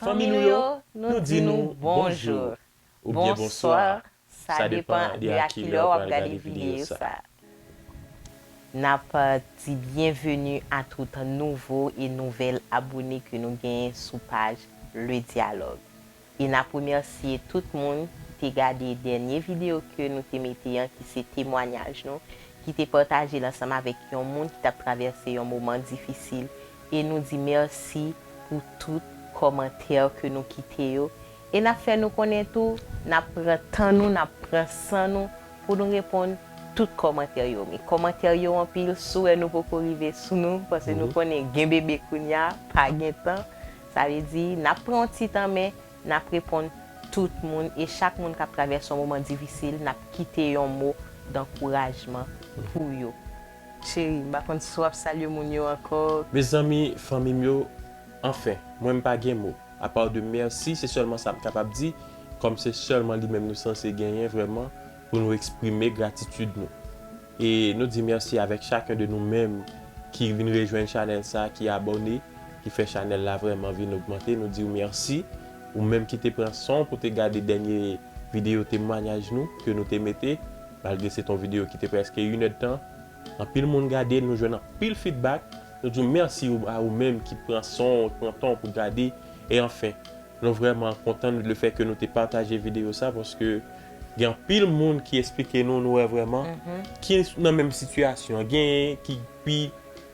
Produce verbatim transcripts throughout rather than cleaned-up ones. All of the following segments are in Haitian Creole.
Fanmi nou yo, nou di nou bonjou. Oubyen bonswa. Sa depan de a kilè w ap gade videyo sa. N ap di byenveni a tout nouvo e nouvèl abone ke nou genyen sou paj Le Dialogue. E n ap remèsye tout moun ki te gade dènye videyo ke nou te mete an, ki se temwanyaj nou, ki te pataje l ansanm avèk yon moun ki t ap travèse yon moman difisil. E nou di mèsi pou tout kòmantè ke nou kite yo. E n ap fè nou konnen tou, n ap pran tan nou, n ap pran san nou pou nou reponn tout kòmantè yo. Men kòmantè yo anpil, si w wè nou poko rive sou nou, paske nou konnen gen bebe kounye a, pa gen tan. Sa vle di, n ap pran yon ti tan, men n ap reponn tout moun, e chak moun k ap travèse yon moman difisil, n ap kite yon mo dankourajman pou yo. Cheri, m pa konn si w ap salye moun yo ankò. Mezanmi, fanmi m yo, anfen, mwen m pa gen mo. Apa de mèsi, se sèlman sa m kapab di, kòm se sèlman li menm nou sanse genyen vrèman pou nou eksprime gratitid nou. E nou di mèsi avèk chaken de nou menm ki vin rejwenn chanèl sa, ki abòne, ki fè chanèl la vrèman vin ogmante. Nou di w mèsi. Ou menm ki te pran san w pou te gade dènye videyo temwanyaj nou ke nou te mete, malgre se te yon videyo ki te prèske inèdtan. Anpil moun gade l, nou jwenn anpil feedback. Nou di w mèsi ou, a ou menm ki pran san w, pran tan w pou gade. E anfen, nou vrèman kontan le fè ke nou te pataje videyo sa, paske gen anpil moun ki eksplike nou, nou wè vrèman, ki nan menm sitiyasyon. Genyen ki pi,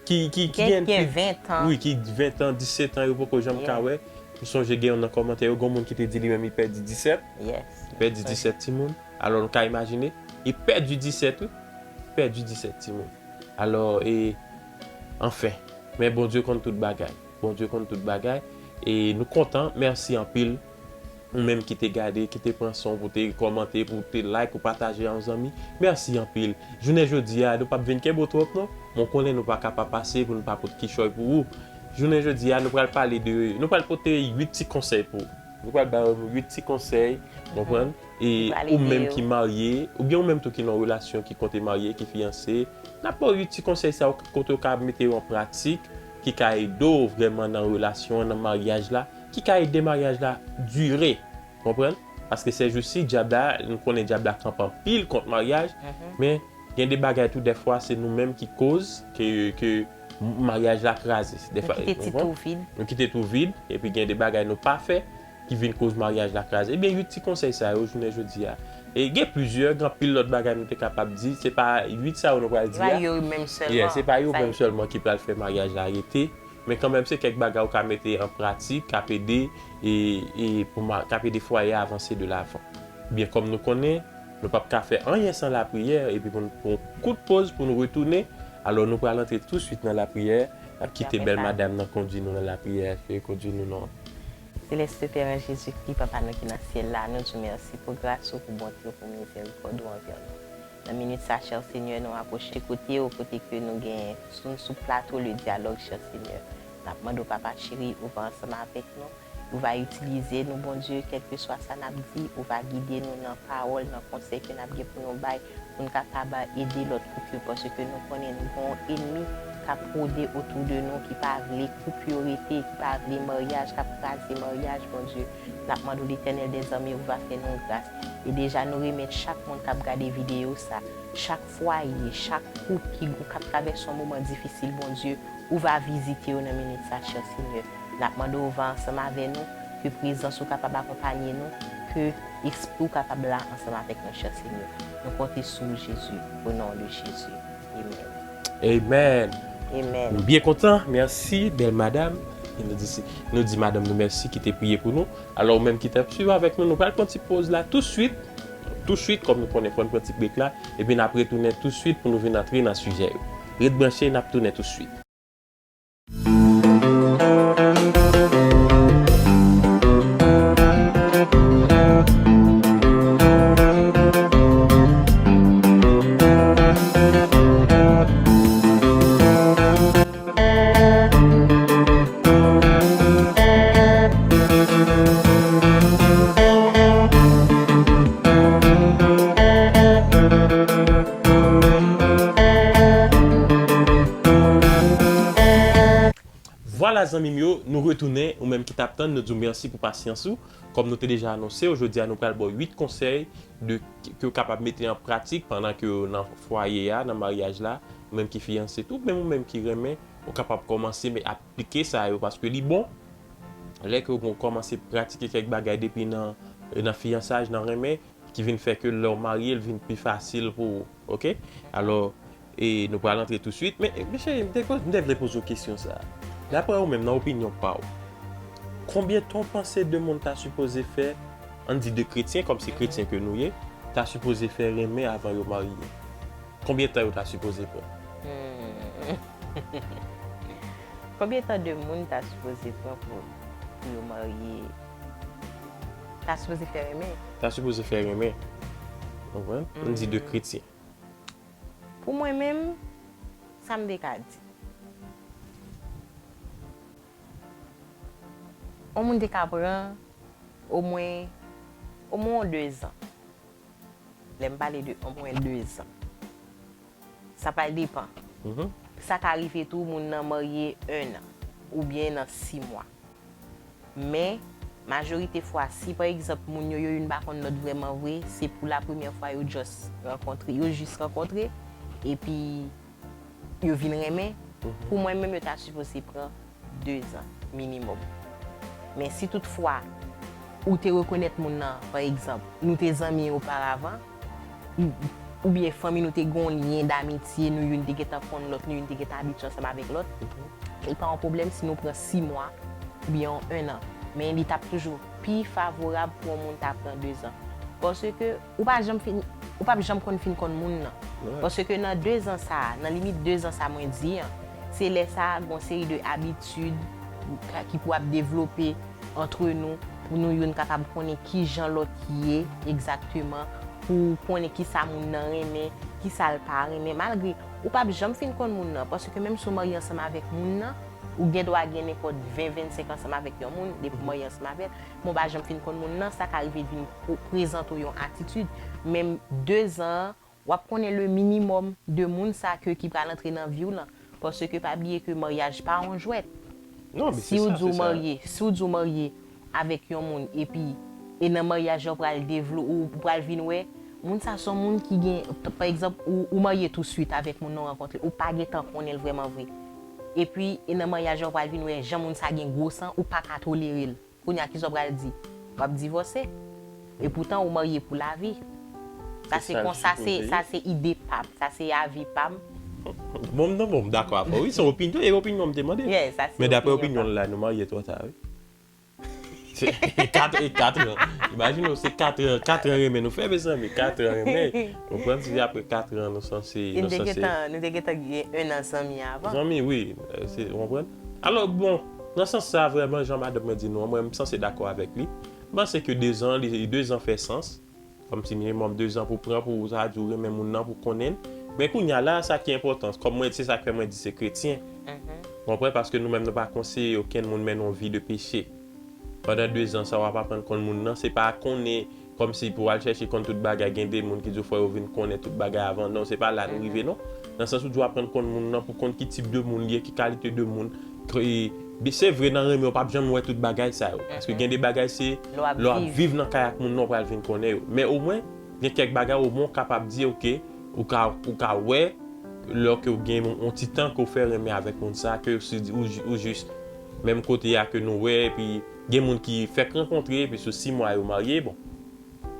ki, ki, ki gen, gen ven tan. Wi, ki ven tan, disèt an, yo poko janm ka wè. M sonje gen youn nan kòmantè yo, gen moun ki te di li menm li pèdi disèt. Li pèdi disèt timoun. Alò, nou ka imajine, li pèdi disèt, wi. Li pèdi disèt timoun. Alò, e, anfen, men Bondye konn tout bagay. Bondye konn tout bagay. E nou kontan, mèsi anpil. Ou menm ki te gade, ki te pran san w pou te kòmante, pou te like, ou pataje a yon zanmi. Mèsi anpil. Jounen jodi a, nou p ap vin kenbe w twòp non. Mwen konnen nou pa ka pa pase pou nou pa pot kichòy pou ou. Jounen jodi a, nou pral pale de, nou pral pote uit ti konsèy pou ou. Nou pral ba w uit ti konsèy, konprann? E ou menm ki marye, oubyen ou menm tou ki nan relasyon, ki konte marye, ki fiyanse, n ap ba w uit ti konsèy sa yo kote w ka mete yo an pratik, ki ka ede w vrèman nan relasyon an, nan maryaj la, ki ka ede maryaj la dire. Konprann? Paske sèjousi, dyab la, nou konnen dyab la kanpe anpil kont maryaj, men gen de bagay tou, dèfwa, se nou menm ki koz ke, ke maryaj la kraze. Dèfwa, nou kite ti tou vid. Nou kite tou vid, epi gen de bagay nou pa fè ki vin koz maryaj la kraze. Ebyen, uit ti konsèy sa yo, jounen jodi a. E gen plizyè, gen anpil lòt bagay nou te kapab di. Se pa uit sa yo nou pral di a. Se pa yo menm sèlman. Yeah, se pa yo menm sèlman ki pral fè maryaj la rete. Men kanmenm, se kèk bagay ou ka mete an pratik, k ap ede, e, e pou ma-, k ap ede fwaye a avanse de lavan. Byen, kòm nou konnen, nou p ap ka fè anyen san lapriyè, epi pou n pran yon kout poz pou nou retounen. Alò, nou pral antre touswit nan lapriyè. N ap kite bèl madanm nan kondui nou nan lapriyè, ke kondui nou nan. Selès Pè an Jezikri, Papa nou ki nan syèl la, nou di w mèsi pou gras ou, pou bonte w, pou mizèrikòd ou anvè nou. Nan minit sa, chè Senyè, nou apwoche kote w, kote ke nou gen sou, sou plato Le Dialogue, chè Senyè. N ap mande w, Papa cheri, ou va ansanm avèk nou, ou va itilize nou, Bondye, kèlkeswa sa n ap di, ou va gide nou nan pawòl, nan konsèy ke n ap gen pou nou bay, pou n kapab ede lòt koup yo, paske nou konnen nou gen yon ènmi k ap wode otou de nou, ki pa vle koup yo rete, ki pa vle maryaj, k ap kraze maryaj, Bondye. N ap mande w, Letènèl dèzame, ou va fè nou gras. E deja, nou remèt chak moun k ap gade videyo sa, chak fwaye, chak koup ki, k ap travèse yon moman difisil, Bondye, ou va vizite yo nan minit sa, chè Senyè. N ap mande w, ou va ansanm avè nou, ke prezans ou kapab akonpanye nou, ke Espri w kapab la ansanm avèk nou, chè Senyè. Nou konte sou ou, Jezi, o non de Jezi. Amen. Amen. Amen. Nou byen kontan. Mèsi, bèl madanm. E nou di, nou di madanm nou mèsi ki te priye pou nou. Alò, ou menm ki t ap swiv avèk nou, nou pral pran ti poz la touswit. Touswit, kòm nou konnen, fò n pran ti brek la. Epi n ap retounen touswit pou nou vin antre nan sijè yo. Ret branche, n ap tounen touswit. menm ki t ap tann, nou di w mèsi pou pasyans ou. Kòm nou te deja anonse w, jodi a nou pral ba w uit konsèy de, ke w kapab mete an pratik pandan ke w nan fwaye a, nan maryaj la, ou menm ki fiyanse tou, menm ou menm ki renmen, ou kapab kòmanse men aplike sa yo paske li bon. Lè ke w kòmanse pratike kèk bagay depi nan, nan fiyansaj, nan renmen, ki vin fè ke lè w marye, l vin pi fasil pou ou, oke? Alò, e nou pral antre touswit, men, e, mesye, m te, m te vle poze w kesyon sa a. Daprè ou menm, nan opinyon pa w, konbyen tan w panse de moun ta sipoze fè, ann di de kretyen, kòm se kretyen ke nou ye, ta sipoze fè renmen avan yo marye? Konbyen tan yo ta sipoze pran? Hmm. Konbyen tan de moun ta sipoze pran pou, pou yo marye? Ta sipoze fè renmen. Ta sipoze fè renmen. Konprann? Ann di de kretyen. Pou mwen menm, sa m te ka di. Yon moun te ka pran omwen, omwen yon dezan. Lè m pale de omwen dezan. Sa pral depan. Sa ka rive tou moun nan marye ennan oubyen nan sis mwa. Men, majorite fwa, si pa egzanp moun yo, yo youn pa konn lòt vrèman vre, se pou la premyè fwa yo just rankontre, yo jis rankontre, epi yo vin renmen, pou mwen menm yo ta sipoze pran dezan minimòm. Men si toutfwa ou te rekonèt moun nan, pa egzanp, nou te zanmi oparavan, oubyen fanmi nou te gen yon lyen damitye, nou youn te gentan konn lòt, nou youn te gentan abitye ansanm avèk lòt, li pa yon pwoblèm si nou pran sis mwa oubyen yon ennan. Men li t ap toujou pi favorab pou yon moun ta pran dezan. Paske ou pa janm fin, ou p ap janm konn fin konn moun nan. Paske nan dezan sa a, nan limit dezan sa mwen di an, se lè sa a gon seri de abitid ki pou ap devlope antre nou, pou nou youn kapab konnen kijan lòt ye egzakteman, pou konnen kisa moun nan renmen, kisa l pa renmen. Malgre ou p ap janm fin konn moun nan, paske menm si w marye ansanm avèk moun nan, ou gen dwa gen nenpòt ven, vennsenk ansanm avèk yon moun, depi w marye ansanm avè l, men w pa janm fin konn moun nan, sa ka rive vin prezante w yon atitid. Menm dezan an, w ap konnen le minimòm de moun sa ke ki pral antre nan vi w lan. Paske pa bliye ke maryaj pa yon jwèt. Si w di w marye, si w di w marye avèk yon moun, epi e nan maryaj la w pral devlo, ou pral vin wè, moun sa se yon moun ki gen, pa egzanp, ou, ou marye touswit avèk moun nan w rankontre, ou pa gentan konnen l vrèman vre. Epi, e nan maryaj la w pral vin wè jan moun sa gen gwo san, ou pa ka tolere l. Kounye a, kisa w pral di? W ap divòse. Epoutan, ou marye pou lavi. Sa se konsa, se, sa se ide pa m, sa se avi pa m. Bon, m nan bon, m dakò avè w. Wi, se opinyon, e opinyon m te mande. Men daprè opinyon l la, nou marye twò ta, wi. Se kat, e kat an. Imajine w, se kat an, kat an renmen nou fè, mezanmi, kat an renmen. Ou konprann, se apre kat an nou sanse, nou sanse. Nou te gentan gen ennan zanmi avan. Zanmi, wi. Ou konprann? Alò, bon, nan sans sa, vrèman, jan madanm mwen di nou an, mwen, m sanse dakò avèk li. M panse ke dezan, li, dezan fè sans. Kòmsi minimòm dezan pou pran, pou sa di w renmen moun nan, pou konnen l. Men kounye a la, sa ki enpòtan, kòm mwen, se sa k fè mwen di se kretyen. Ou konprann? Paske nou menm, nou pa konseye okenn moun mennen yon vi de peche. Pandan dezan sa, w ap aprann konn moun nan, se pa konnen kòmsi pou w al chèche konn tout bagay, gen de moun ki di w fò yo vin konnen tout bagay avan. Non, se pa la nou rive, non. Nan sans ou di w aprann konn moun nan pou konn ki tip de moun li ye, ki kalite de moun. Se vre, nan renmen, w p ap janm wè tout bagay sa yo. Paske gen de bagay, se lè w ap viv nan kay ak moun nan, w pral vin konnen yo. Men omwen, gen kèk bagay, omwen, w kapab di, oke, ou ka, ou ka wè, lè ke w gen yon ti tan ke w fè renmen avèk moun sa, ke si ou, ou jis menm kote a ke nou wè, epi gen moun ki fèk rankontre, epi sou sis mwa yo marye, bon.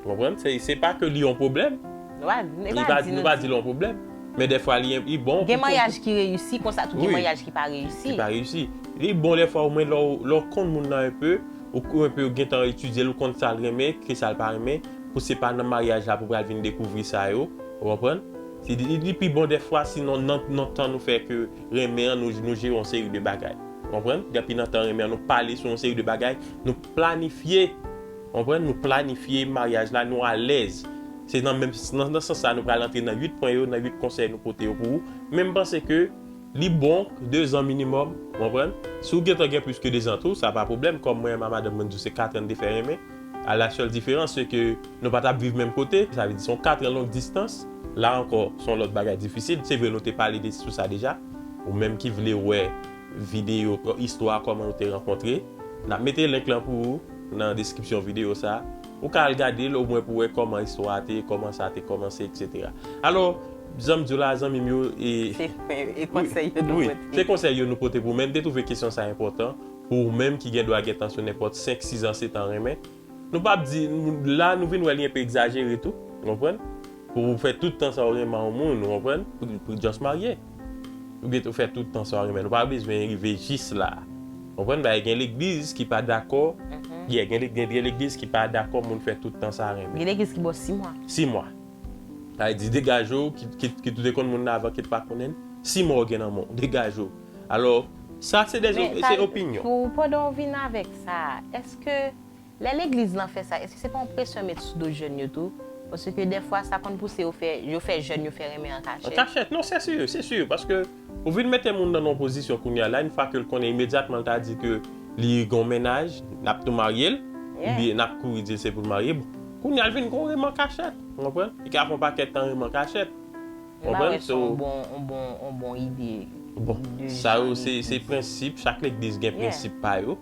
Ou konprann? Se, se pa ke li yon pwoblèm. Nou pa di l yon pwoblèm. Men dèfwa li, li bon. Gen maryaj ki reyisi, konsa tou gen maryaj ki pa reyisi. Ki pa reyisi. Li bon dèfwa omwen lè w, lè w konn moun nan enpe, ou, ou enpe gentan etidye l, ou konn sa l renmen, ki sa l pa renmen, pou se pa nan maryaj la pou pral vin dekouvri sa yo. Ou konprann? Se li, li pi bon dèfwa si nan, nan, nan tan nou fè ke renmen an, nou, nou jere yon seri de bagay. Ou konprann? Depi nan tan renmen an, nou pale sou yon seri de bagay, nou planifye. Ou konprann? Nou planifye maryaj la, nou alèz. Se nan menm, nan, nan sans sa, nou pral antre nan uit pwen yo, nan uit konsèy nou pote yo pou ou. Men m panse ke li bon, dezan minimòm, ou konprann? Si w gentan gen plis ke dezan tou, sa pa pwoblèm. Kòm mwen, ma madanm mwen di w se katran n te fè renmen. A la sèl diferans, se ke nou pa t ap viv menm kote. Sa vle di, se yon katran long distans. La ankò, se yon lòt bagay difisil. Se vre, nou te pale de, sou sa deja. Ou menm ki vle wè videyo, istwa kòman nou te rankontre, N ap mete link lan pou ou nan deskripsyon videyo sa. Ou ka al gade l omwen pou wè kòman istwa a te ye, kòman sa te kòmanse, etsetera. Alò, jan m di w la, zanmi m yo, e, Se e konsèy yo nou wi, pote. Se konsèy yo nou pote pou ou, men m te twouve kesyon sa enpòtan pou ou menm ki gen dwa gentan sou nenpòt senk, sis an, sèt an renmen. Nou p ap di, nou- la nou vin wè li enpe egzajere tou, ou konprann? Pou ou fè tout tan sa ou renmen yon moun, ou konprann? Pou, pou just marye. Ou gen tou fè tout tan sa ou renmen. Nou pa bezwen rive jis la. Ou konprann? Bagay gen legliz ki pa dakò. Yeah, gen, gen, gen legliz ki pa dakò moun fè tout tan sa renmen. Gen legliz ki ba w sis mwa. Sis mwa. Sa vle di degaje w, ki, ki, ki tou te konn moun nan avan ki t pa konnen l. Sis mwa w gen nan men w, degaje w. Alò, sa se de Men, se ta- opinyon. Pou pandan w vin avèk sa, èske lè legliz lan fè sa, èske se pa yon presyon met sou do jèn yo tou? Paske dèfwa sa konn pouse yo fè, yo fè jèn yo fè renmen an An kachèt. Kachèt, non, se si, se si, paske ou vin mete moun nan yon pozisyon kounye a la, yon fwa ke l konnen imedyatman l ta di ke li gen yon mennaj, n ap tou marye l, Yeah. oubyen n ap kouri di l se pou l marye. Bon, kounye a l vin gen yon renmen an kachèt, ou konprann? Li ka fè yon pakèt tan renmen an kachèt. M pa wè se yon bon, yon bon, yon bon ide. Bon, sa yo se, se prensip, chak legliz gen prensip pa yo,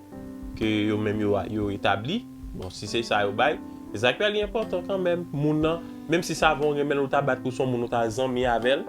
ke yo menm yo, yo etabli. Bon, si se sa yo bay, se sa k fè li enpòtan kanmenm. Moun nan, menm si sa avè w renmen l, ou ta bat pou se yon moun ou ta zanmi avè l.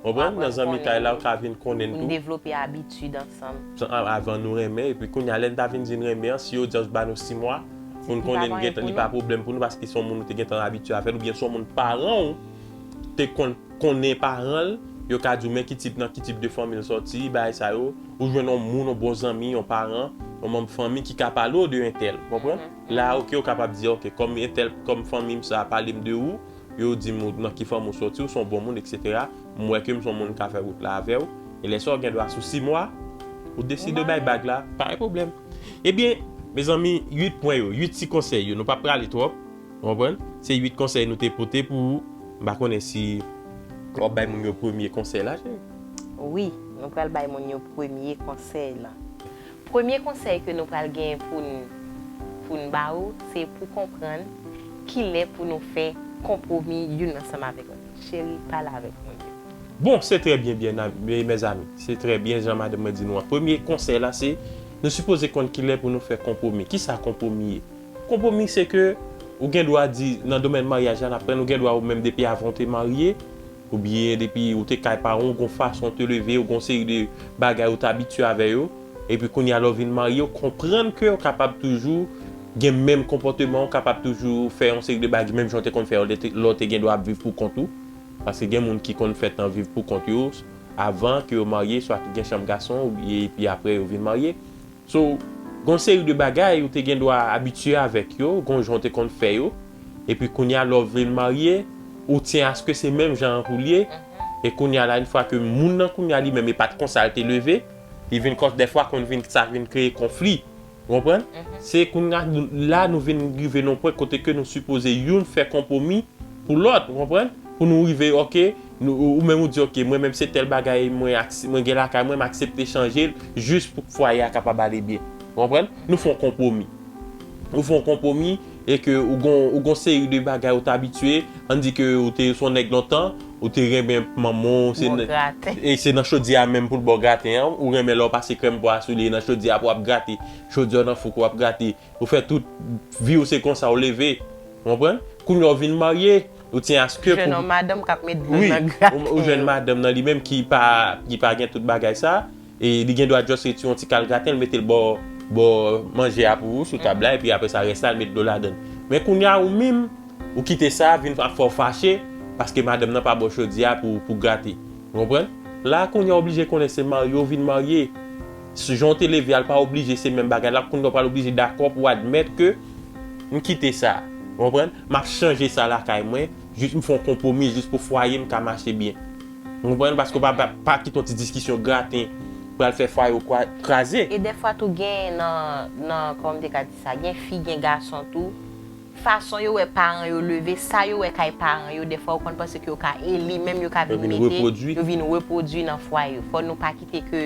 Konprann? Nan zanmitay la, ou ka vin konnen l Pou n tou. Devlope abitid ansanm. Avan nou renmen, epi kounye a lè n ta vin di n renmen an, si yo just ba nou sis mwa, pou n konnen n gentan, li pa pwoblèm pou nou, paske se yon moun ou te gentan abitye avè l, oubyen se yon moun paran w te konn konnen paran l, yo ka di w men ki tip nan ki tip de fanmi l sòti, bagay sa yo, ou jwenn yon moun, yon bon zanmi, yon paran, yon manm fanmi ki ka pale w de entèl, konprann? La, oke, ou kapab di, oke, kòm entèl, kòm fanmi m sa pale m de ou, yo di m nan ki fanmi w sòti, ou se yon bon moun, etsetera. M wè ke m se yon moun m ka fè wout la avè w. E lè sa w gen dwa sou sis mwa, ou deside bay bag la, pa gen pwoblèm. Ebyen, mezanmi, uit pwen yo, uit ti konsèy yo, nou p ap prale twòp, ou konprann? Se uit konsèy nou te pote pou ou. M pa konnen si w ap bay moun yo premye konsèy la, cheri. Wi, nou pral bay moun yo premye konsèy lan. Premye konsèy ke nou pral gen pou n, pou n ba ou, se pou konprann kilè pou nou fè konpwomi youn ansanm avèk lòt. Cheri, pale avèk moun yo. Bon, se trè byen, byen, mezanmi. Se trè byen, jan madanm mwen di nou an. Premye konsèy la, se nou sipoze konn kilè pou nou fè konpwomi. Kisa konpwomi ye? Konpwomi, se ke ou gen dwa di, nan domèn maryaj la, n aprann ou gen dwa ou menm depi avan w te marye, oubyen depi ou te kay paran w, gon fason w te leve, ou gon seri de bagay ou te abitye avè yo, epi kounye a lè w vin marye, ou konprann ke w kapab toujou gen menm konpòteman, ou kapab toujou fè yon seri de bagay, menm jan w te konn fè yo lè te- lè w te gen dwa ap viv pou kont ou. Paske gen moun ki konn fè tan viv pou kont yo, avan ke yo marye, swa gen chanm gason, oubyen epi apre yo vin marye. So, gon seri de bagay ou te gen dwa abitye avèk yo, gon jan w te konn fè yo, epi kounye a lè w vin marye, ou tyen aske se menm jan an pou l ye, e kounye a la, yon fwa ke moun nan kounye a li menm, e pa t konsa l te leve, li vin kòs, dèfwa konn vin, sa vin kreye konfli, ou konprann? Se kounye a, la nou vin rive nan yon pwen kote ke nou sipoze youn fè konpwomi pou lòt, ou konprann? Pou nou rive, oke, nou, ou menm ou di, oke, mwen menm se tèl bagay mwen, mwen gen lakay mwen, m aksepte chanje l jis pou fwaye a kapab ale byen. Ou konprann? Nou fè yon konpwomi. Ou fè yon konpwomi e ke ou gon, ou gon seri de bagay ou t abitye, ann di ke ou te se yon nèg lontan, ou te renmen manman w, se nan, e se nan chodyè a menm pou l ba w graten an, ou renmen lè w pase krèm bwa sou li, e nan chodyè a pou w ap grate, chodyè w nan fou k w ap grate, ou fè tout vi w se konsa w leve. Ou konprann? Kounye a w vin marye, ou tyen aske pou... Jwenn yon madanm k ap met dlo nan graten yo. Wi, ou jwenn madanm nan li menm ki pa, ki pa gen tout bagay sa, e li gen dwa just retire yon ti kal graten, l mete l bò, bò manje a pou ou, sou tab la, epi apre sa, rès la, l met dlo ladan l. Men kounye a, ou menm, ou kite sa, vin ap fè w fache, paske madanm nan pa ba w chodyè a pou, pou grate. Ou konprann? La, kounye a oblije konnen se marye w vin marye. Si jan w te leve a, l pa oblije se menm bagay la. Kounye a w pral oblije dakò pou w admèt ke m kite sa. Ou konprann? M ap chanje sa lakay mwen. Jis m fè yon konpwomi jis pou fwaye m ka mache byen. Ou konprann? Paske w pa, pa, pa kite yon ti diskisyon graten pral fè fwaye w kwa- kraze. E dèfwa tou gen nan, nan, kòman m te ka di sa, gen fi, gen gason tou. Fason yo wè paran yo leve, sa yo wè kay paran yo, dèfwa yo konn panse ke yo ka, e li menm yo ka vin mete, yo vin repwodui nan fwaye yo. Fò nou pa kite ke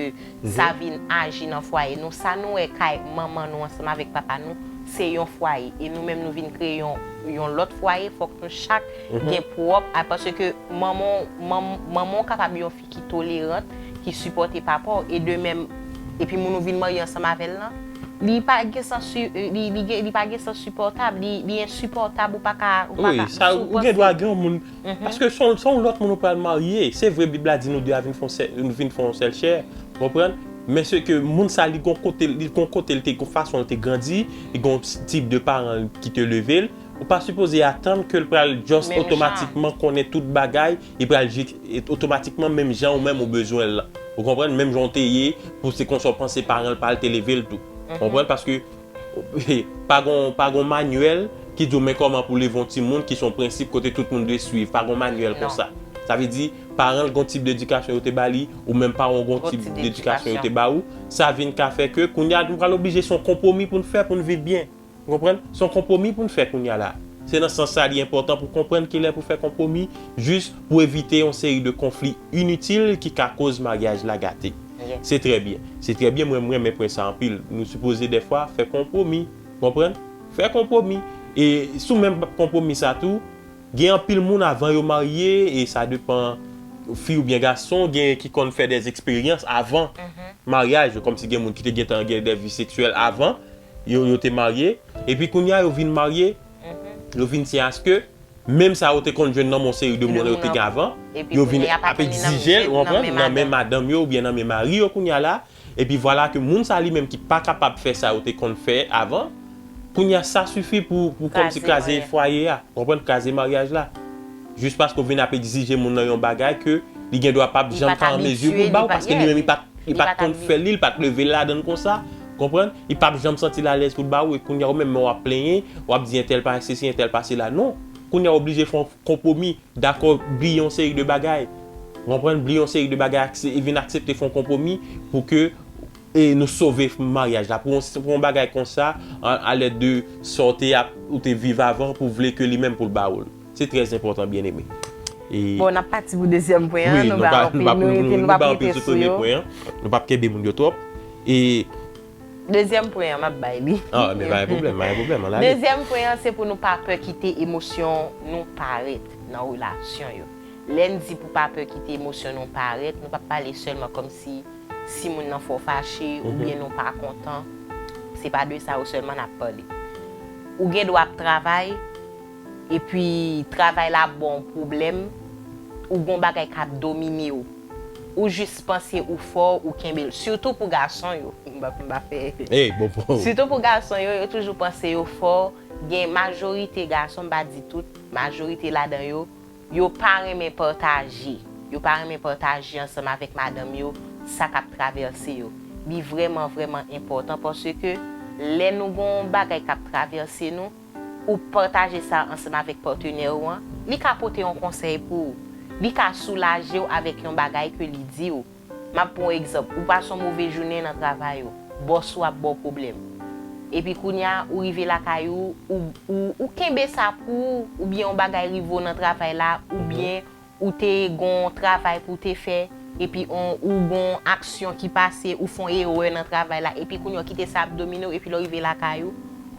sa vin aji nan fwaye nou. Sa nou wè kay manman nou ansanm avèk papa nou, se yon fwaye. E nou menm nou vin kreye yon, yon lòt fwaye, fòk nou chak gen pwòp, a, paske manman, manm- manman w kapab yon fi ki tolerant, ki sipòte papa w, e de menm, epi moun ou vin marye ansanm avè l lan, Li pa gen sans, li, li, gen- li pa gen sans sipòtab, li, li ensipòtab, ou pa ka, ou pa Wi, ka. sa, Si w ou gen panse- dwa gen yon moun. Paske se yon se yon lòt moun ou pral marye. Se vre, Bib la di nou de a vin fè yon sèl- nou vin fè yon sèl chè. Konprann? Men se ke moun sa, li gon kote, li gon kote, li te gon fason, li te grandi, li gon tip de paran ki te leve l. Ou pa sipoze atann ke l pral just Menm jan. Otomatikman konnen tout bagay, li pral jis otomatikman menm jan ou menm ou bezwen l lan. Ou konprann? Menm jan ou te ye, pou se konsa w panse paran l pa l te leve l tou. Konprann? Paske pa gon, pa gon manyèl ki di w men kòman pou leve yon timoun ki se yon prensip kote tout moun dwe swiv. Pa gon manyèl konsa. Sa vle di, paran l gon tip dedikasyon yo te ba li, ou menm paran w gon tip dedikasyon yo te ba ou. Sa vin ka fè ke kounye a nou pral oblije se yon konpwomi pou n fè pou n viv byen. Ou konprann? Se yon konpwomi pou n fè kounye a la. Se nan sans sa li enpòtan pou konprann kilè pou fè konpwomi, jis pou evite yon seri de konfli initil ki ka koz maryaj la gate. Se trè byen. Se trè byen, mwen, mwen renmen pwen sa anpil. Nou sipoze dèfwa fè konpwomi. Konprann? Fè konpwomi. E sou menm konpwomi sa tou, gen anpil moun avan yo marye, e sa depan fi oubyen gason, gen ki konn fè dè eksperyans avan maryaj yo, kòmsi gen moun ki te gentan gen dè vi seksyèl avan yo, yo te marye, epi kounye a yo vin marye, yo vin se aske menm sa yo te konn jwenn nan men yon seri de moun yo te gen avan, yo vin ap egzije l, ou konprann, nan men madanm yo oubyen nan men mari yo kounye a la, epi vwala ke moun sa li menm ki pa kapab fè sa yo te konn fè avan, kounye a sa sifi pou, pou kòmsi kraze fwaye a, ou konprann, kraze maryaj la. Jis paske w vin ap egzije moun nan yon bagay ke li gen dwa p ap janm ka an mezi pou l ba w, paske li menm li pa t li pa t konn fè li, li pa t leve l ladan l konsa. Konprann? Li p ap janm santi l alèz pou l ba ou, e kounye a ou menm men w ap plenyen, w ap di entèl pa sesi, entèl pa sela. Non. Kounye a w oblije fè yon konpwomi, dakò, bliye yon seri de bagay. Konprann? Bliye yon seri de bagay, akse- e vin aksepte fè yon konpwomi pou ke e nou sove maryaj la. Pou yon, pou yon bagay konsa, a, alèd de sa w te ap, ou te viv avan, pou vle ke li menm pou l ba ou l. Se trè enpòtan, byeneme. E Bon, n ap pati pou dezyèm pwen an. Wi, Nou nou pa pa, anpil, nou pa, nou nou, rete, nou nou pa pa ap anpil rete sou sou premye yo. Pwen an. Nou p ap kenbe moun yo twòp. E Dezyèm pwen an, m ap bay li. Ah, men pa gen pwoblèm, pa gen pwoblèm, ann ale. Dezyèm pwen an, se pou nou pa pè kite emosyon nou parèt nan relasyon yo. Lè n di pou pa pè kite emosyon nou parèt, nou p ap pale sèlman kòmsi si moun nan fè w fache oubyen nou pa kontan. Se pa de sa yo sèlman n ap pale. Ou gen dwa ap travay, epi travay la ba w pwoblèm, ou gon bagay k ap domine w. Ou jis panse ou fò, ou kenbe l. Sitou pou gason yo. M pa, m pa fè. Ey, bon, bon. Sitou pou gason yo, yo toujou panse yo fò. Gen majorite gason, m pa di tout, majorite ladan yo, yo pa renmen pataje. Yo pa renmen pataje ansanm avèk madanm yo sa k ap travèse yo. Li vrèman, vrèman enpòtan paske lè nou gon bagay k ap travèse nou, ou pataje sa ansanm avèk patnè ou an, li ka pote yon konsèy pou ou. Li ka soulaje w avèk yon bagay ke li di w. M ap pran yon egzanp, ou pase yon move jounen nan travay ou, bòs ou ap ba w pwoblèm. Epi kounye a, ou rive lakay ou, ou, ou, ou kenbe sa pou ou, oubyen yon bagay rive w nan travay la, oubyen ou te gon travay pou w te fè, epi on, ou gon aksyon ki pase, ou fè yon erè nan travay la, epi kounye a w kite sa ap domine w, epi lè w rive lakay ou,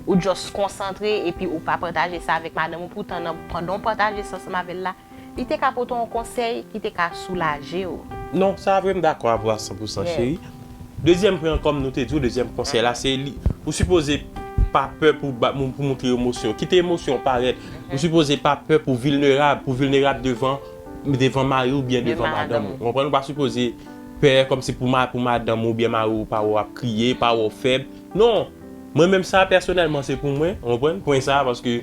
ou just konsantre, epi ou pa pataje sa avèk madanm ou, poutan nan, pandan w pataje sa ansanm avè l la, li te ka pote w yon konsèy ki te ka soulaje w. Non, sa vre, m dakò avè w a san pou san, cheri. Dezyèm pwen an, kòm nou te di w, dezyèm konsèy la, se li, ou sipoze pa pè pou ba- moun, pou montre emosyon. Kite emosyon parèt. Ou sipoze pa pè pou vilnerab, pou vilnerab devan, devan mari ou byen devan madanm ou. Ou konprann? Ou pa sipoze pè kòmsi pou ma- pou madanm ou byen mari ou pa wè w ap kriye, pa wè w fèb. Non. Mwen menm sa pèsonèlman se pou mwen, ou konprann? Pwen sa, paske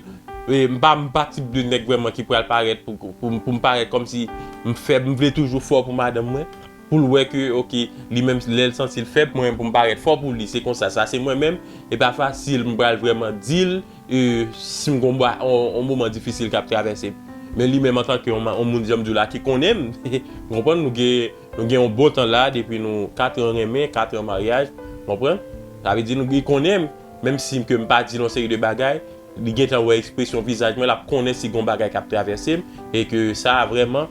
e, m pa, m pa tip de nèg vrèman ki pral parèt pou, pou, pou m parèt kòmsi m fèb, m vle toujou fò pou madanm mwen. Pou l wè ke, oke, li menm lè l santi l fèb, mwen pou m parèt fò pou li, se konsa, sa se mwen menm. E pa fasil, m pral vrèman di l, e, si m gon ba- on, on moman difisil k ap travèse m. Men li menm antanke on, on moun, jan m di w la, ki konnen m, ou konprann, nou gen, nou gen yon bon tan la, depi nou kat an renmen, kat an maryaj, ou konprann? Sa vle di nou, li konnen m, menm si ke m pa di l yon seri de bagay, li gentan wè ekspresyon vizaj mwen, l ap konnen si gon bagay k ap travèse m, e ke sa a vrèman,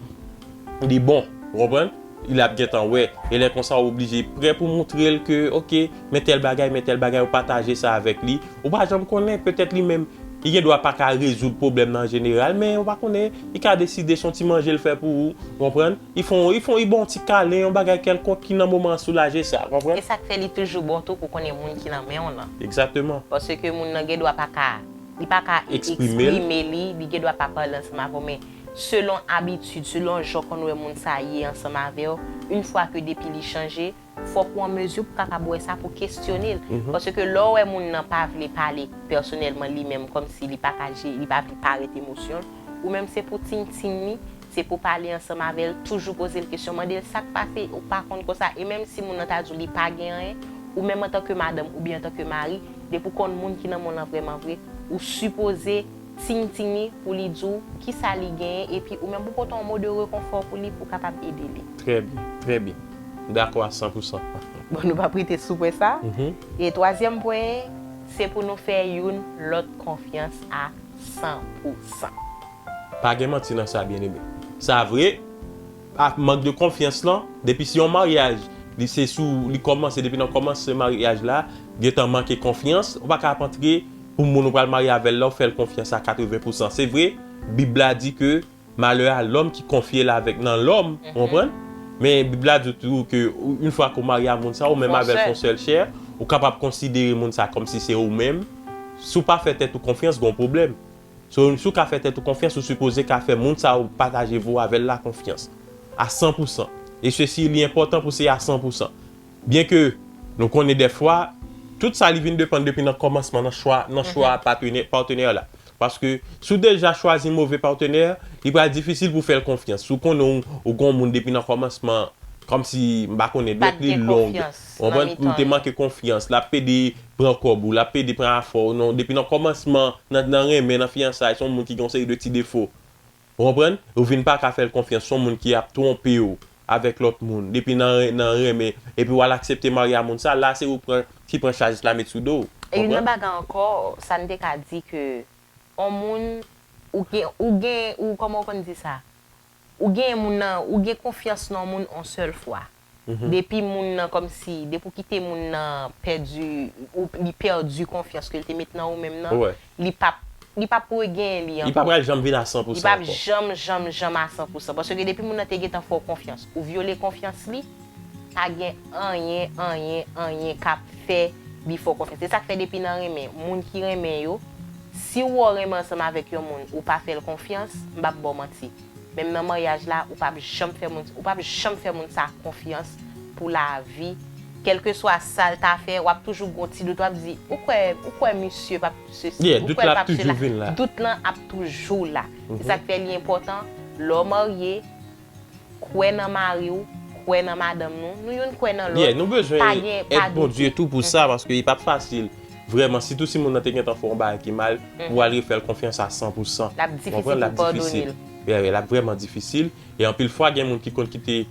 li bon, ou konprann? Li ap gentan wè. E lè konsa, ou oblije prè pou montre l ke, oke, men tèl bagay, men tèl bagay, ou pataje sa avèk li. Ou pa janm konnen, petèt li menm, Li gen dwa pa ka rezoud pwoblèm nan an jeneral, men ou pa konnen, li ka deside se yon ti manje l fè pou ou, ou konprann? Li fè yon, li fè yon, li ba w yon ti kalen, yon bagay kèlkonk ki nan moman an soulaje sa, ou konprann? E sa k fè li toujou bon tou pou konnen moun ki nan men w lan. Egzakteman. Paske moun nan gen dwa pa ka, li pa ka Eksprime l. Eksprime li, li gen dwa pa pale ansanm avè w, men selon abitid, selon jan w konn wè moun sa ye ansanm avè w, yon fwa ke depi li chanje, fòk ou an mezi pou w kapab wè sa, pou kesyone l. Paske lè w wè moun nan pa vle pale pèsonèlman li menm, kòmsi li pa ka je-, li pa vle parèt emosyon l, ou menm se pou tingting li, se pou pale ansanm avè l, toujou poze l kesyon, mande l sa k pase, ou pa konn konsa, e menm si moun nan ta di w li pa gen anyen, ou menm antanke madanm oubyen antanke mari, depi w konn moun ki nan men w lan vrèman vre, ou sipoze tingting li pou li di w kisa li genyen, epi ou menm pou pote yon mo de rekonfò pou li, pou w kapab ede li. Trè byen, trè byen. M dakò a san pou san. Bon, nou p ap rete sou pwen sa. E twazyèm pwen, se pou nou fè youn lòt konfyans a san pou san. Pa gen manti nan sa, byeneme. Sa vre, ak mank de konfyans lan, depi se yon maryaj, li se sou, li kòmanse, depi nan kòmanse maryaj la, gentan manke konfyans, ou pa ka ap antre pou moun ou pral marye avè l la, ou fè l konfyans a katreven pou san. Se vre, Bib la di ke malè a lòm ki konfye l avèk nan lòm, ou konprann? Men Bib la di tou ke yon fwa ke w marye a moun sa, ou menm avè l se yon sèl chè, ou kapab konsidere moun sa kòmsi se ou menm. Si w pa fè tèt ou konfyans, gen yon pwoblèm. So, si w ka fè tèt ou konfyans, ou sipoze ka fè moun sa ou pataje vi w avè l la konfyans. A san pou san. E sesi, li enpòtan pou se a san pou san. Byen ke nou konnen dèfwa, tout sa li vin depann depi nan kòmansman, nan chwa, nan chwa patnè, patnè la. Paske si w deja chwazi move patnè, li pral difisil pou w fè l konfyans. Si w konnen w, w gen yon moun depi nan kòmansman, kòmsi, m pa konnen, dwèt li long, w konprann, ou te manke konfyans, l ap pede pran kòb ou, l ap pede pran afè w, non, depi nan kòmansman, nan, nan renmen, nan fiyansay, se yon moun ki gen yon seri de ti defo. Ou konprann? Ou vin pa ka fè l konfyans, se yon moun ki ap twonpe w avèk lòt moun, depi nan, nan renmen, epi w al aksepte marye a moun sa, la se ou pran, ki pran chaj la met sou do w. E youn nan bagay ankò, sa n te ka di ke yon moun, ou gen, ou gen, ou, kòman w konn di sa? Ou gen moun nan, ou gen konfyans nan yon moun yon sèl fwa. Depi moun nan kòmsi, depi w kite moun nan pèdi, ou, li pèdi konfyans ke l te met nan ou menm nan, li p ap, li p ap regenyen li ankò. Li pa pral janm vin a san pou san ankò. Li p ap janm, janm, janm a san pou san. Paske depi moun nan te gentan fè w konfyans, ou vyole konfyans li, pa gen anyen, anyen, anyen k ap fè li fè w konfyans. Se sa k fè depi nan renmen, moun ki renmen yo, si w wè w renmen ansanm avèk yon moun, ou pa fè l konfyans, m p ap ba w manti. Menm nan maryaj la, ou p ap janm fè moun, ou p ap janm fè moun sa konfyans pou lavi. Kèlkeswa sa l ta fè, w ap toujou gon ti dout, w ap di, ou kwè, ou kwè misye p ap sesi, ou kwè l p ap sela. Dout lan ap toujou la. Se sa k fè li enpòtan, lè w marye, kwè nan mari w, kwè nan madanm nou, nou youn kwè nan lòt. Yeah, nou bezwen èd Bondye tou pou sa, paske li p ap fasil. Vrèman, sitou si moun nan te gentan fè yon bagay ki mal, pou w al refè l konfyans a san pou san. L ap difisil pou w padone l. Yeah, yeah, l ap vrèman difisil. E anpil fwa, gen moun ki konn kite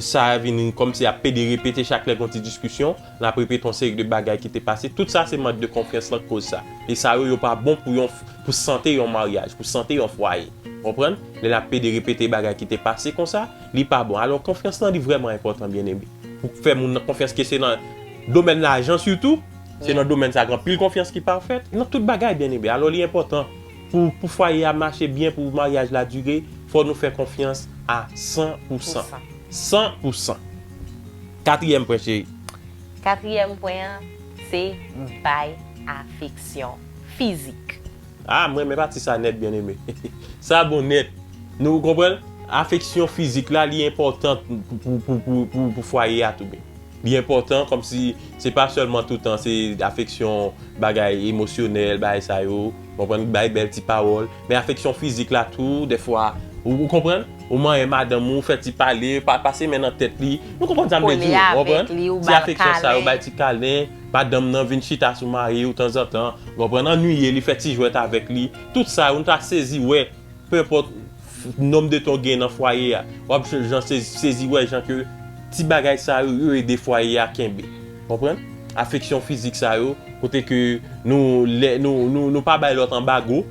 sa vin kòmsi ap pede repete chak lè gen yon ti diskisyon, l ap repete yon seri de bagay ki te pase. Tout sa se mank de konfyans lan k koz sa. E sa yo, yo pa bon pou yon, pou sante yon maryaj, pou sante yon fwaye. Konprann? Lè l ap pede repete bagay ki te pase konsa, li pa bon. Alò, konfyans lan, li vrèman enpòtan, byeneme. Pou fè moun nan konfyans ke se nan domèn lajan sitou, se nan domèn sa, gen anpil konfyans ki pa fèt. Nan tout bagay, byeneme. Alò, li enpòtan pou, pou fwaye a mache byen, pou maryaj la dire, fò nou fè konfyans a san pou san. San pou san. Katriyèm pwen, cheri. Katriyèm pwen an, se bay afeksyon fizik. Ah, m renmen pati sa nèt, byeneme. Sa bon nèt. Nou konprann? Afeksyon fizik la, li enpòtan pou, pou, pou, pou, pou, pou fwaye a tou, men. Li enpòtan, kòmsi se pa sèlman toutan se afeksyon, bagay emosyonèl, bagay sa yo, konprann, bay bèl ti pawòl, men afeksyon fizik la tou, dèfwa, ou, ou konprann? Ou manyen madanm ou, fè ti pale, pa, pase men nan tèt li. Nou konprann sa m vle di, ou konprann? Ti afeksyon sa yo, bay ti kalen, madanm nan vin chita sou mari ou tanzantan, ou konprann? Annuiye li, fè ti jwèt avèk li. Tout sa yo, nou ta sezi wè, pe enpòt nonm de tan w gen nan fwaye a, w ap jan sezi, sezi wè jan ke ti bagay sa yo, yo ede fwaye a kenbe. Konprann? Afeksyon fizik sa yo, kote ke nou, lè, nou, nou, nou pa bay lòt anbago,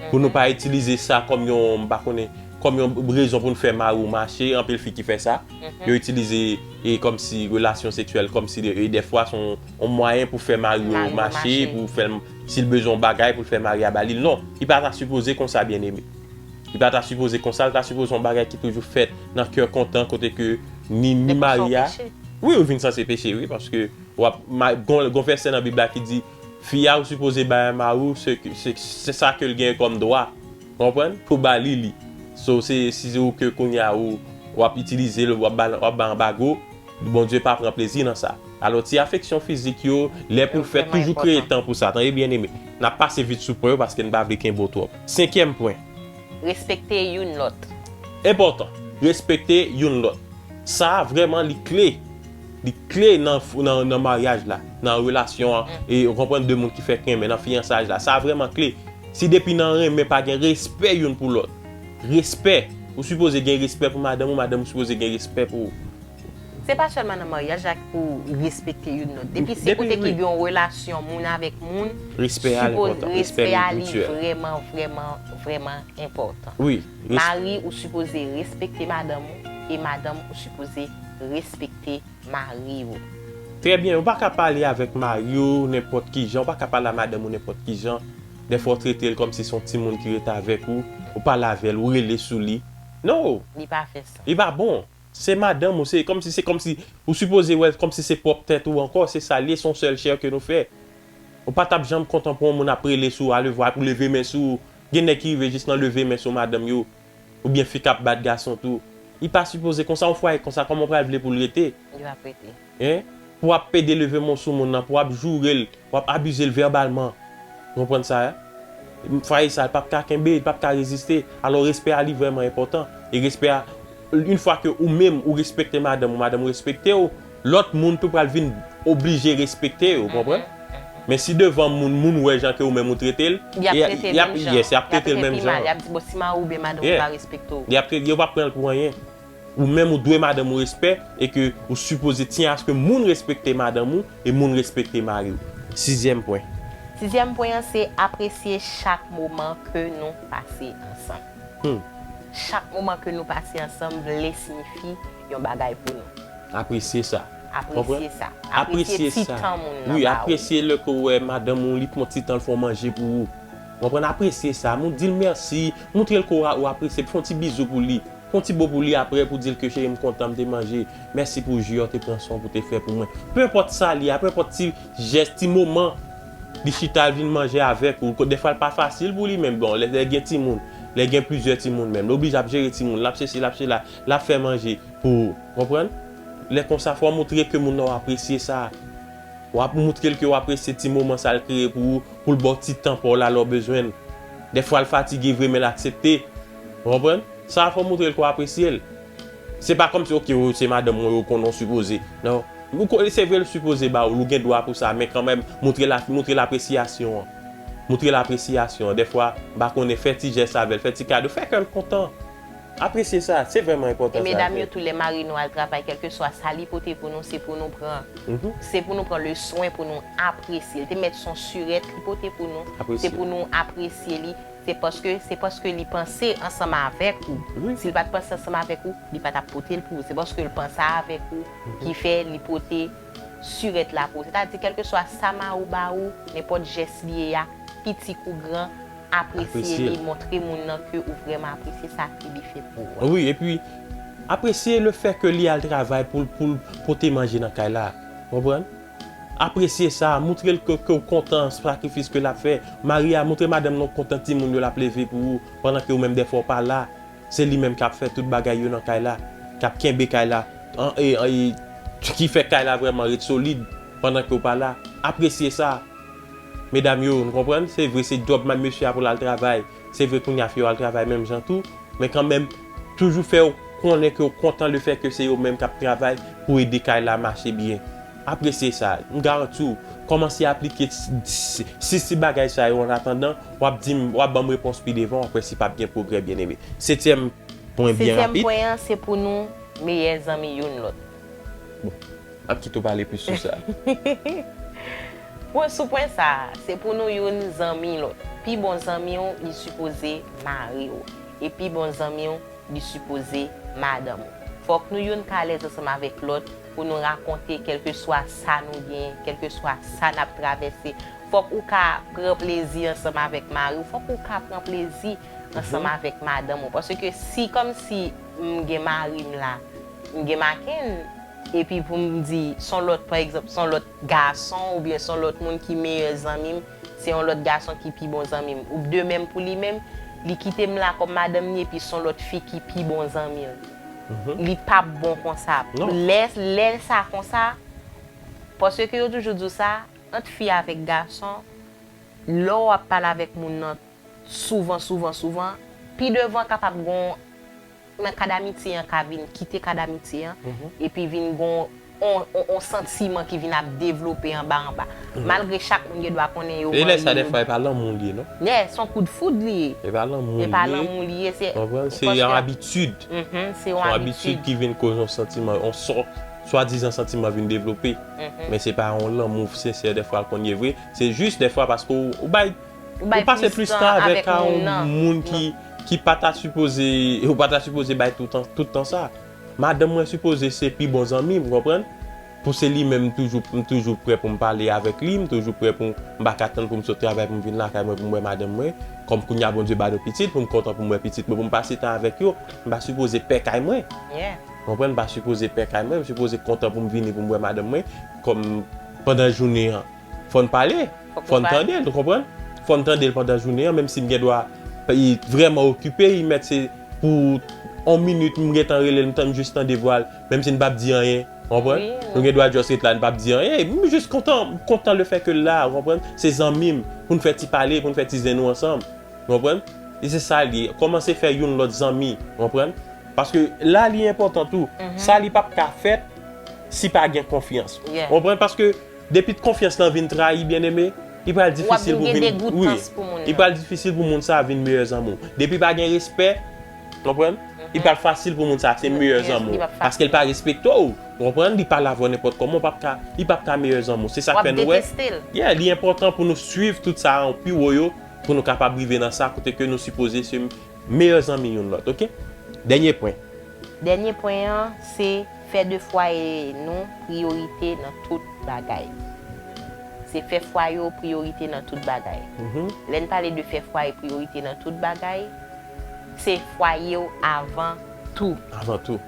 pou nou pa itilize sa kòm yon, m pa konnen, kòm yon rezon pou nou fè mari w mache, anpil fi ki fè sa. Yo itilize e kòmsi relasyon seksyèl, kòmsi de, e dèfwa se yon, yon mwayen pou fè mari yo mache, pou fè l Si l bezwen yon bagay pou l fè mari a ba li l, non. Li pa ta sipoze konsa, byeneme. Li pa ta sipoze konsa, li ta sipoze yon bagay ki toujou fèt nan kè kontan, kote ke ni, ni mari a. Wi, ou vin sanse peche, wi, paske w ap, gon, gon vèsè nan Bib la ki di, fi a ou sipoze bay a mari w, se, se, se sa ke l gen kòm dwa. Konprann? Pou ba li li. So, se, si se ou ke kounye a ou, w ap itilize l, w ap ba, w ap ba anbago, Bondye pa pran plezi nan sa. Alò, ti afeksyon fizik yo, lè pou l fèt, toujou kreye tan pou sa. Tande byeneme. N ap pase vit sou pwen yo paske n pa vle kenbe w twòp. Senkyèm pwen. Respekte youn lòt. Enpòtan. Respekte youn lòt. Sa a vrèman li kle. Li kle nan, nan, nan maryaj la, nan relasyon an, e ou konprann de moun ki fèk renmen, nan fiyansaj la. Sa a vrèman kle. Si depi nan renmen pa gen respè youn pou lòt. Respè. Ou sipoze gen respè pou madanm ou, madanm ou sipoze gen respè pou ou. Se pa sèlman nan maryaj la pou respekte youn lòt. Depi se kote ki gen yon relasyon moun avèk moun, respè a li vrèman, vrèman, vrèman enpòtan. Wi. Mari ou sipoze respekte madanm ou e madanm ou sipoze respekte mari w. Trè byen, ou pa ka pale avèk mari w nenpòt ki jan, ou pa ka pale a madanm ou nenpòt ki jan. Dèfwa ou trete l kòmsi se yon timoun ki ret avèk ou, ou pale avè l, ou rele sou li. No! Li pa fè sans. Li pa bon. Se madanm ou, se kòmsi, se kòmsi, ou sipoze wè l kòmsi se pwòp tèt ou ankò, se sa l ye, se yon sèl chè ke nou fè. Ou pa t ap janm kontan pou yon moun ap rele sou ou, alevwa, pou leve men sou ou. Gen nèg ki rive jis nan leve men sou madanm yo, oubyen fi k ap bat gason tou. Li pa sipoze konsa, yon fwaye konsa, kòman w pral vle pou l rete? Li p ap rete. Hein? Pou w ap pede leve men w sou moun nan, pou w ap joure l, w ap abize l vèbalman. Ou konprann sa, hein? Fwaye sa, li p ap ka kenbe, li p ap ka reziste. Alò, respè a, li vrèman enpòtan. E respè a, yon fwa ke ou menm, ou respekte madanm ou, madanm ou respekte w, lòt moun tou pral vin oblije respekte w, ou konprann? Men si devan moun, moun wè jan ke ou menm ou trete l, y ap trete l menm jan. Yes, y ap trete l menm jan. Y ap di, bon, si mari w oubyen madanm ou pa respekte w. Y ap trete, yo p ap pran l pou anyen. Ou menm ou dwe madanm ou respè e ke ou sipoze tyen aske moun respekte madanm ou e moun respekte mari w. Sizyèm pwen. Sizyèm pwen an se apresye chak moman ke nou pase ansanm. Hmm. Chak moman ke nou pase ansanm vle siyifi yon bagay pou nou. Apresye sa. Apresye sa. Apresye ti tan moun nan ba ou. Wi, apresye lè ke w wè madanm ou li pran ti tan l fè w manje pou ou. Konprann? Apresye sa. Di l mèsi. Montre l ke w apresye. Fè yon ti bizou pou li. Fè yon ti bo pou li apre pou di l ke cheri m kontan m te manje. Mèsi pou ji a w te pran swen pou te fè pou mwen. Penpòt sa li a, penpòt ti jès, ti moman li chita l vin manje avèk ou. Dèfwa l pa fasil pou li menm. Bon, lè, lè gen timoun, lè gen plizyè timoun menm. Li oblije ap jere timoun, l ap sesi, l ap sela, l ap fè manje pou ou. Konprann? Lè konsa, fò w montre ke moun nan w apresye sa. W ap montre l ke w apresye ti moman sa l kreye pou ou, pou l ba w ti tan pa w la lè w bezwen l. Dèfwa l fatige vre, men l aksepte. Ou konprann? Sa a fò w montre l ke w apresye l. Se pa kòmsi, oke, w se madanm mwen, ou konnen w sipoze. Non. Ou konnen, se vre l sipoze ba w, ou gen dwa pou sa, men kanmenm, montre l, montre l apresyasyon an. Montre l apresyasyon an. Dèfwa, m pa konnen, fè ti jès avè l, fè ti kado, fè kè l kontan. Apresye sa, se vrèman enpòtan sa. E medam yo tou, lè mari nou al travay, kèlkeswa sa li pote pou nou, se pou nou pran. Se pou nou pran le swen pou nou apresye l. Te mèt se yon sirèt li pote pou nou, se pou nou apresye li. Se paske, se paske li panse ansanm avèk ou. Si l pa t panse ansanm avèk ou, li pa t ap pote l pou ou. Se paske l panse avèk ou ki fè li pote sirèt la pou ou. Sètadi, kèlkeswa sa mari w ba ou, nenpòt jès li ye a, piti kou gran, apresye li, montre moun nan ke ou vrèman apresye sa ke li fè pou ou a. Wi, epi apresye le fè ke li al travay pou l, pou l pote manje nan kay la. Konprann? Apresye sa, montre l ke, ke w kontan sakrifis ke l ap fè. Mari a, montre madanm nan w kontan timoun yo l ap leve pou ou, pandan ke ou menm dèfwa w pa la. Se li menm k ap fè tout bagay yo nan kay la, k ap kenbe kay la, an, e, e, ki fè kay la vrèman ret solid pandan ke w pa la. Apresye sa. Medam yo, nou konprann? Se vre, se djòb mesye a pou l al travay. Se vre, kounye a fi yo al travay menm jan tou. Men kanmenm, toujou fè yo konnen ke w kontan lefètke se yo menm k ap travay pou ede kay la mache byen. Apresye sa. M garanti w, kòmanse aplike s-, s-, sis ti bagay sa yo annatandan, w ap di m, w ap ban m repons pi devan, w ap wè si p ap gen pwogrè, byeneme. Setyèm pwen byen rapid. Setyèm pwen an, se pou nou meyè zanmi youn lòt. Bon, m ap kite w pale plis sou sa. Pwen, sou pwen sa a, se pou nou youn zanmi lòt. Pi bon zanmi w, li sipoze mari w. E pi bon zanmi w, li sipoze madanm ou. Fòk nou youn ka alèz ansanm avèk lòt pou nou rakonte kèlkeswa sa nou genyen, kèlkeswa sa n ap travèse. Fòk ou ka pran plezi ansanm avèk mari w, fòk ou ka pran plezi ansanm avèk madanm ou. Paske si kòmsi m gen mari m la, m gen Makenn, epi pou m di, s on lòt, pa egzanp, s on lòt gason oubyen s on lòt moun ki meyè zanmi m, se yon lòt gason ki pi bon zanmi m. Ou de menm pou li menm, li kite m la kòm madanm li, epi s on lòt fi ki pi bon zanmi l. Li p ap bon konsa. Lè, lè sa konsa, paske yo toujou di w sa, ant fi avèk gason, lè w ap pale avèk moun nan souvan, souvan, souvan, pi devan kapab gon nan kad amitye an ka vin kite kad amitye an, epi vin gon on, on, on santiman ki vin ap devlope anba anba. Malgre chak moun gen dwa konnen yo marye. E lè sa, dèfwa, e pa lanmou li ye, non? Yè, s on kout foud li ye. E pa lanmou li ye. E pa lanmou li ye, se... Konprann? Se yon abitid. Se yon abitid ki vin koz yon santiman, yon sò, swadizan santiman vin devlope. Men se pa yon lanmou sensè, dèfwa, l konn ye vre. Se jis, dèfwa, paske w, ou bay Ou pase plis tan avèk a yon moun ki, ki pa ta sipoze, ou pa ta sipoze bay tout tan, tout tan sa. Madanm mwen sipoze se pi bon zanmi m, ou konprann? Pou se li menm, m toujou, m toujou prè pou m pale avèk li, m toujou prè pou m, m pa ka tann pou m sot travay pou m vin lakay mwen pou m wè madanm mwen. Kòm kounye a Bondye ba nou pitit, pou m kontan pou m wè pitit mwen, pou m pase tan avèk yo, m pa sipoze pè kay mwen. Ou konprann? M pa sipoze pè kay mwen, m sipoze kontan pou m vini pou m wè madanm mwen. Kòm pandan jounen an, fò n pale, fò n tande l, ou konprann? Fò n tande l pandan jounen an, menm si m gen dwa vrèman okipe, li mèt se pou yon minit m gentan rele l, m tann, m jis tande vwa l, menm si n p ap di anyen, ou konprann? Nou gen dwa just ret la, n p ap di anyen, m jis kontan, m kontan lefètke l la, ou konprann? Se zanmi m, pou n fè ti pale, pou n fè ti zen nou ansanm, ou konprann? E se sa l ye, kòmanse fè youn lòt zanmi, ou konprann? Paske la li enpòtan tou, sa li p ap ka fèt si pa gen konfyans, ou konprann? Paske Depi konfyans lan vin trayi, byeneme, li pral difisil pou vin, wi, li pral difisil pou moun sa a vin meyè zanmi w. Depi pa gen respè, konprann? Li pral fasil pou moun sa a se meyè zanmi w. Paske l pa respekte w, konprann? Li pale avè w nenpòt kòman, w p ap ka, li p ap ka meyè zanmi w. Se sa k fè nou wè, yeah, li enpòtan pou nou swiv tout sa a pi wo yo, pou nou kapab rive nan sa kote ke nou sipoze se meyè zanmi youn lòt, oke? Dènye pwen. Dènye pwen an, se fè de fwaye nou priyorite nan tout bagay. Se fè fwaye w priyorite nan tout bagay. Lè n pale de fè fwaye priyorite nan tout bagay, se fwaye w avan tou. Avan tou.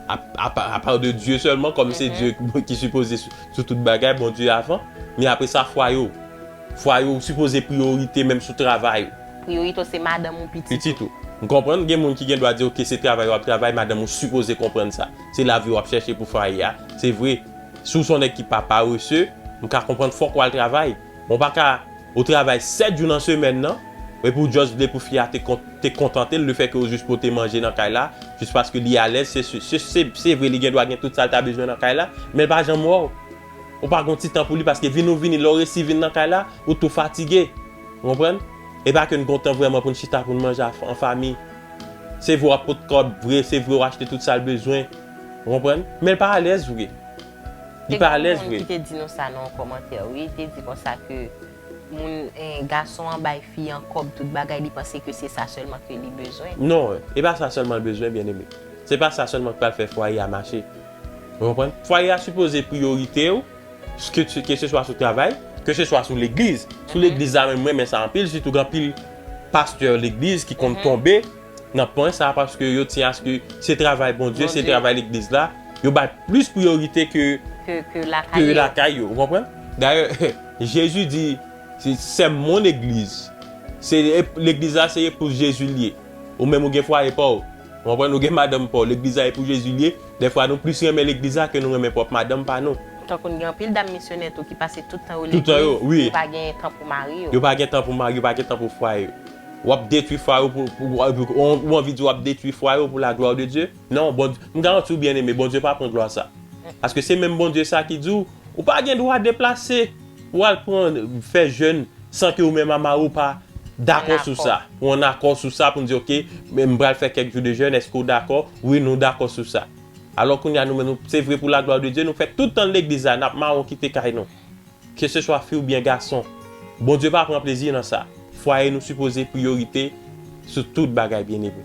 A, a pa, a pa de Dye sèlman, kòm se Dye ki, ki sipoze sou, sou tout bagay, Bondye avan. Men apre sa, fwaye w. Fwaye w sipoze priyorite menm sou travay ou. Priyorite w se madanm ou, pitit ou. Pitit ou. M konprann, gen moun ki gen dwa di, oke, se travay w ap travay, madanm ou sipoze konprann sa. Se lavi w ap chèche pou fwaye a. Se vre, si w se yon nèg ki pa parese, m ka konprann fòk w al travay. Men w pa ka, ou travay sèt jou nan semèn nan, epi w just vle pou fi a te kon-, te kontante l, lefètke w jis pote manje nan kay la, jis paske li alèz, se, se, se, se, se vre, li gen dwa gen tout sa l ta bezwen nan kay la, men l pa janm wè w. Ou pa gon ti tan pou li, paske vin ou vini, lè w resi vin nan kay la, ou tou fatige. Ou konprann? E pa ke n gon tan vrèman pou n chita, pou n manje a, an fanmi. Se vre w ap pot kòb vre, se vre w achte tout sa l bezwen. Ou konprann? Men l pa alèz vre. Li pa alèz vre. Te gen yon moun ki te di nou sa nan yon kòmantè, wi, te di konsa ke moun, eh, gason an bay fi an kòb, tout bagay, li panse ke se sa sèlman ke li bezwen. Non, e pa sa sèlman l bezwen, byeneme. Se pa sa sèlman k pral fè fwaye a mache. Ou konprann? Fwaye a sipoze priyorite w, ke, keseswa sou travay, keseswa sou legliz. Sou legliz la menm, mwen renmen sa anpil, sitou gen anpil pastè legliz ki konn tonbe nan pwen sa, paske yo tyen aske se travay Bondye, se travay legliz la, yo bay plis priyorite ke, ke, ke lakay yo, ou konprann? Dayè, Jezi di, se, c'est mon église. Se, legliz la se epou Jezi l ye. Ou menm ou gen fwaye pa w. Ou konprann? Ou gen madanm pa w. Legliz la epou Jezi l ye. Dèfwa nou plis renmen legliz la ke nou renmen pwòp madanm pa nou. Tankou n gen anpil dam misyonè tou ki pase tout tan yo legliz, yo pa gen tan pou mari yo. Yo pa gen tan pou mari yo, pa gen tan pou fwaye yo. W ap detwi fwaye w pou, pou, ou, ou anvi di w ap detwi fwaye w pou la gloire de Dieu? Non, Bondye, m garanti w byeneme, Bondye pa pran glwa sa. Paske se menm Bondye sa ki di w, ou pa gen dwa deplase pou w al pran, fè jèn san ke ou menm a mari w pa dakò sou sa. Ou an akò sou sa pou n di, oke, men m pral fè kèk jou de jèn, èske w dakò? Wi, nou dakò sou sa. Alò kounye a nou menm, nou, se vre pou la gloire de Dieu, nou fè tout tan legliz la, n ap mawon kite kay nou. Keseswa fi oubyen gason, Bondye pa pran plezi nan sa. Fwaye nou sipoze priyorite sou tout bagay, byeneme.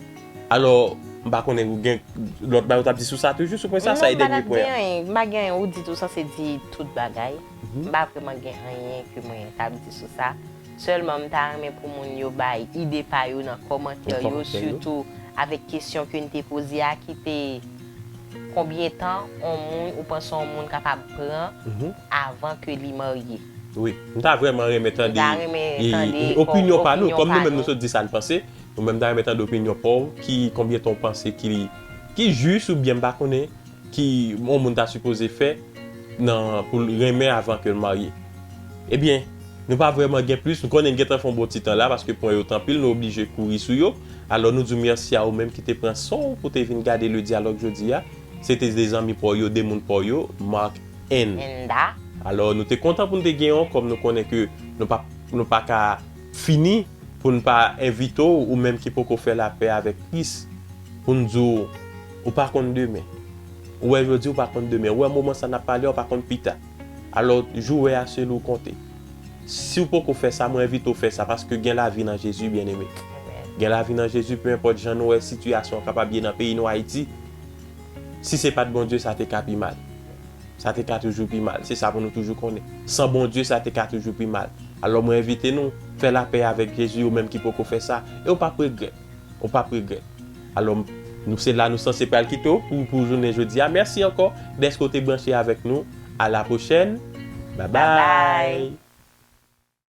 Alò, M pa konnen ou gen lòt bagay ou t ap di sou sa toujou, sou pwen sa, sa e dènye pwen an. Non, m pa gen anyen, m pa gen anyen. Ou di tou sanse di tout bagay. M pa vrèman gen anyen ke mwen t ap di sou sa. Sèlman, m ta renmen pou moun yo bay ide pa yo nan kòmantè yo, sitou avèk kesyon ke n te poze a, ki te konbyen tan on moun, ou panse on moun kapab pran avan ke li marye? Wi, m ta vrèman renmen tande opinyon pa nou, kòm nou menm nou sot di sa n panse. Nou menm ta renmen tande opinyon pa w, ki konbyen tan w panse ki, ki jis oubyen m pa konnen ki yon moun ta sipoze fè nan, pou l renmen avan ke l marye. Ebyen, nou pa vrèman gen plis, nou konnen n gentan fè yon bon ti tan la, paske pwen yo t anpil, nou oblije kouri sou yo. Alò, nou di w mèsi a ou menm ki te pran san w pou te vin gade Le Dialogue jodi a. Se te de zanmi pa w yo, de moun pa w yo, Mark N. Alò, nou te kontan pou n te gen w, kòm nou konnen ke nou pa, nou pa ka fini pou n pa envite w, ou menm ki poko fè lapè avèk Kris, pou n di w, ou pa konn demen. Ou wè jodi, ou pa konn demen. Ou wè moman sa n ap pale a, ou pa konn pita. Alò, jou w wè a, se li w konte. Si w poko fè sa, mwen envite w fè sa, paske gen lavi nan Jezi, byeneme. Gen lavi nan Jezi, pe enpòt jan nou wè sitiyasyon an kapab ye nan peyi nou, Ayiti. Si se pa t Bondye, sa te ka pi mal. Sa te ka toujou pi mal. Se sa pou nou toujou konnen. San Bondye, sa te ka toujou pi mal. Alò, mwen envite nou, fè lapè avèk Jezi, ou menm ki poko fè sa, e w p ap regrèt. Ou p ap regrèt. Alò, nou se la nou sanse pral kite w pou, pou jounen jodi a. Mèsi ankò dèske w te branche avèk nou. A la pwochèn. Babay.